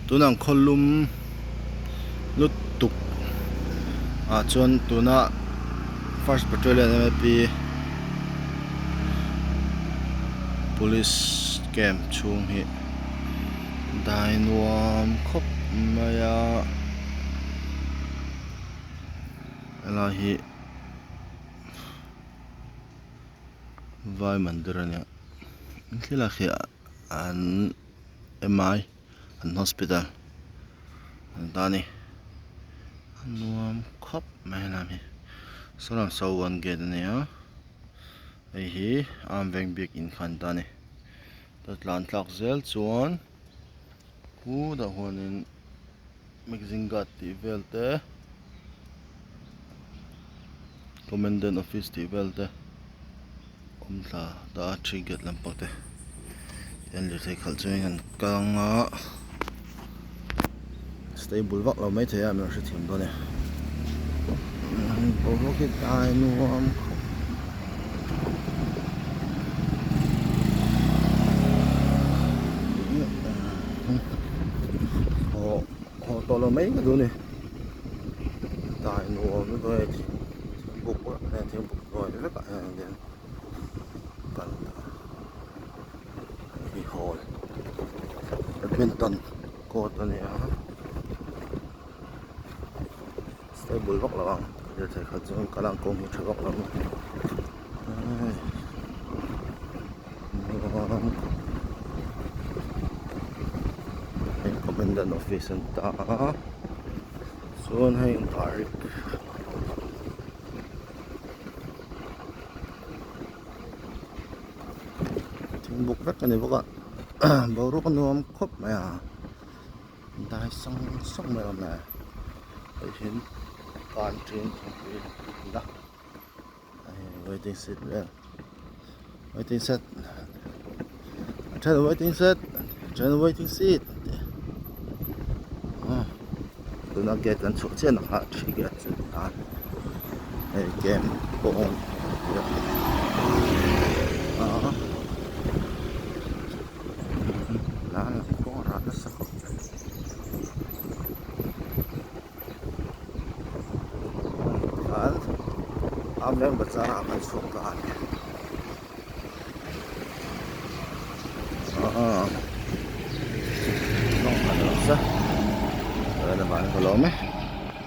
Tunah ang khawlum lutuk ah chuan tuna first battalion M A P police camp chhung hi dai nuam khawp mai a helai hi vai mandir a nia thilak hi an M I an hospital an ta a ni a nuam khawp mai a lam hi saw lam saw one gate a ni a hei hi arm veng biakin kha an ta a ni ta tlan tlak zel chuan khutah huanin magazine guard tih vel te commandant office tih vel te awm thla ta a three gate lampang te tian lirthei khalh chuan an kal anga stable vak lo maithei a min hrethiam dawn e boruak hi dai nuam khawp. Haw haw tawh lo mai ka duh a ni dai nuam lutuk a hei thing thingbuk pawh hei thingbuk hnuai vekah hian hian kal hei hi hall badminton court a ni a stable vak lo ang lirthei khat chuan kal ang kawng hi tha vak lo a hei commandant office an ta a chuan hei tarik thingbuk vek a ni bawk a boruak a nuam khawp mai a. Dai sang sang mai a awm e hei hian canteen thingpui la hei waiting shed vel waiting shed a then waiting shed a then waiting seat an ti a tuna gate kan chhuah chiah na kha thi gate chu a hei camp pawn a. Lan lam kawng a rah nasa khawp mai. Khan Amleng bazar ah kan chhuak ta a ni. Aaa. Lawng khan a awm sa. Chuan a van ka lawm e.